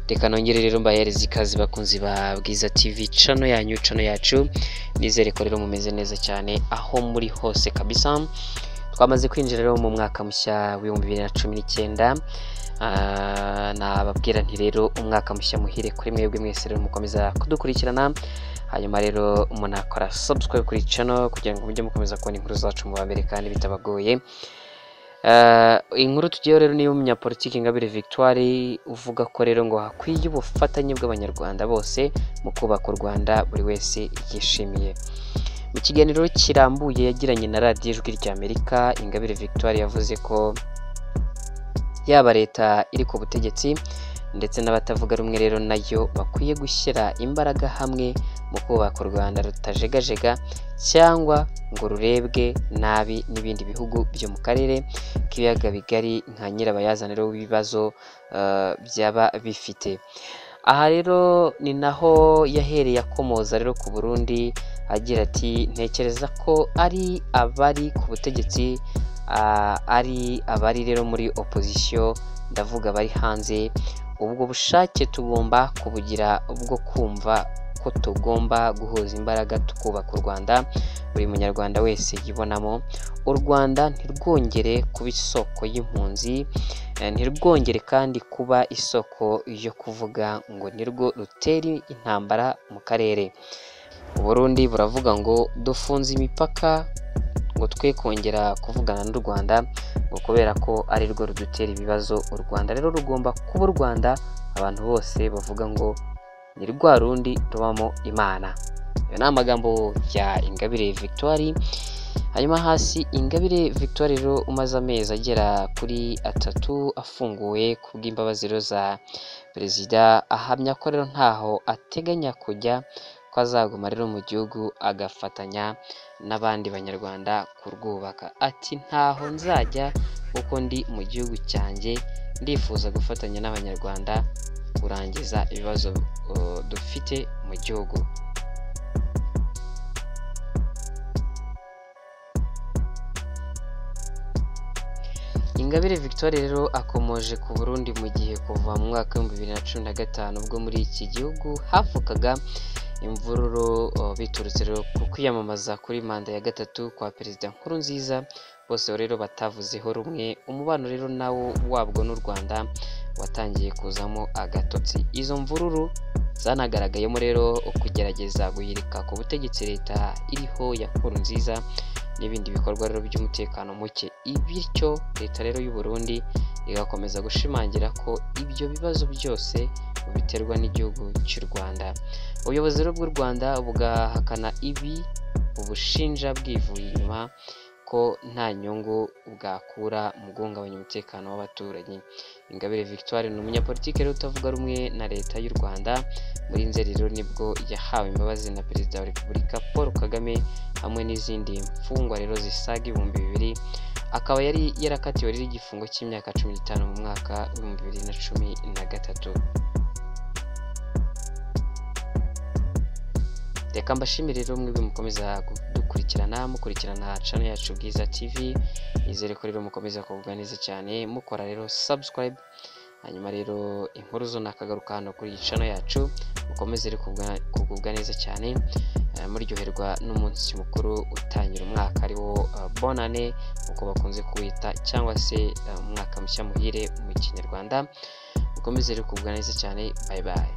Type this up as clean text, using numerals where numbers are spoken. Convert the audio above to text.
Reka nongere rero mbahereza ikaze bakunzi ba Bwiza TV, channel yanyu, channel yacu. Nizere ko rero mumeze neza cyane aho muri hose kabisa. Twamaze kwinjira rero mu mwaka mushya w'ibihumbi 2019. Nababwira nti rero umwaka mushya muhire kuri mwebwe mwese rero mukomeza kudukurikirana. Hanyuma rero munakora subscribe kuri channel kugira ngo mujye mukomeza kubona inkuru zacu mu bambere kandi bitabagoye. Inkuru tugiye rero ni umunyapolitiki Ingabire Victoire uvuga ko rero ngo hakwiye ubufatanye bw'abanyarwanda bose mu kubaka u Rwanda buri wese yishimiye. Mu kiganiro kirambuye yagiranye na Radiyo Ijwi ry'Amerika, Ingabire Victoire yavuze ko yaba leta iri ku butegetsi ndetse n'abatavuga rumwe rero nayo bakwiye gushyira imbaraga hamwe mu kubaka u Rwanda rutajegajega cyangwa ngo rurebwe nabi n'ibindi bihugu byo mu karere k'ibiyaga bigari nka nyirabayazana rero w'ibibazo byaba bifite. Aha rero ni naho yahereye akomoza rero ku Burundi agira ati ntekereza ko ari abari ku butegetsi, ari abari rero muri opposition, ndavuga bari hanze, ubwo bushake tugomba kubugira bwo kumva ko tugomba guhuza imbaraga tukubaka u Rwanda buri munyarwanda wese yibonamo. U Rwanda ntirwongere kuba isoko y'impunzi, ntirwongere kandi kuba isoko yo kuvuga ngo nirwo rutera intambara mu karere. Burundi buravuga ngo dufunze imipaka ngo twe kongera kuvugana n'u Rwanda ngo kubera ko ari rwo rudutera ibibazo. U Rwanda rero rugomba kuba u Rwanda abantu bose bavuga ngo ni rwa rundi rubamo Imana. Ayo ni amagambo ya Ingabire Victoire. Hanyuma hasi Ingabire Victoire rero umaze amezi agera kuri 3 afunguwe ku bw'imbabazi rero za perezida, ahamya ko rero ntaho ateganya kujya, ko azaguma rero mu gihugu agafatanya n'abandi banyarwanda kurwubaka. Ati ntaho nzajya kuko ndi mu gihugu cyanjye, ndifuza gufatanya n'abanyarwanda kurangiza ibibazo dufite mu gihugu. Ingabire Victoire rero akomoje ku Burundi mu gihe kuva mu mwaka w'ibihumbi 2015 ubwo muri iki gihugu havukaga imvururu biturutse rero ku kwiyamamaza kuri manda ya 3 kwa perezida Nkurunziza, bose rero batavuzeho rumwe. Umubano rero nawo wabwo n'u Rwanda watangiye kuzamo agatotsi. Izo mvururu zanagaragayemo rero kugerageza guhirika ku butegetsi leta iriho ya Nkurunziza n'ibindi bikorwa rero by'umutekano muke. Bityo leta rero y'u Burundi igakomeza gushimangira ko ibyo bibazo byose biterwa n'igihugu cy'u Rwanda. Ubuyobozi rero bw'u Rwanda bugahakana ibi, bubushinja bwivuye inyuma ko nta nyungu bwakura mu guhungabanya umutekano w'abaturanyi. Ingabire Victoire ni umunyapolitiki rero utavuga rumwe na leta y'u Rwanda. Muri Nzeri rero nibwo yahawe imbabazi na perezida wa Repubulika Paul Kagame hamwe n'izindi mfungwa rero zisaga 2000, akaba yari yarakatiwe rero igifungo cy'imyaka 15 mu mwaka w'ibihumbi 2013. Reka mbashimire rero mwebwe mukomeza kudukurikirana, mukurikirana channel yacu Bwiza TV. Nizere ko rero mukomeza kugubwa neza cyane, mukora rero subscribe. Hanyuma rero inkuru zo nakagaruka hano kuri channel yacu, mukomeze rero kugubwa neza cyane, muryoherwa n'umunsi mukuru utangira umwaka ari wo bonane uko bakunze kuwita, cyangwa se umwaka mushya muhire mu Kinyarwanda. Mukomeze rero kugubwa neza cyane. Bye bye.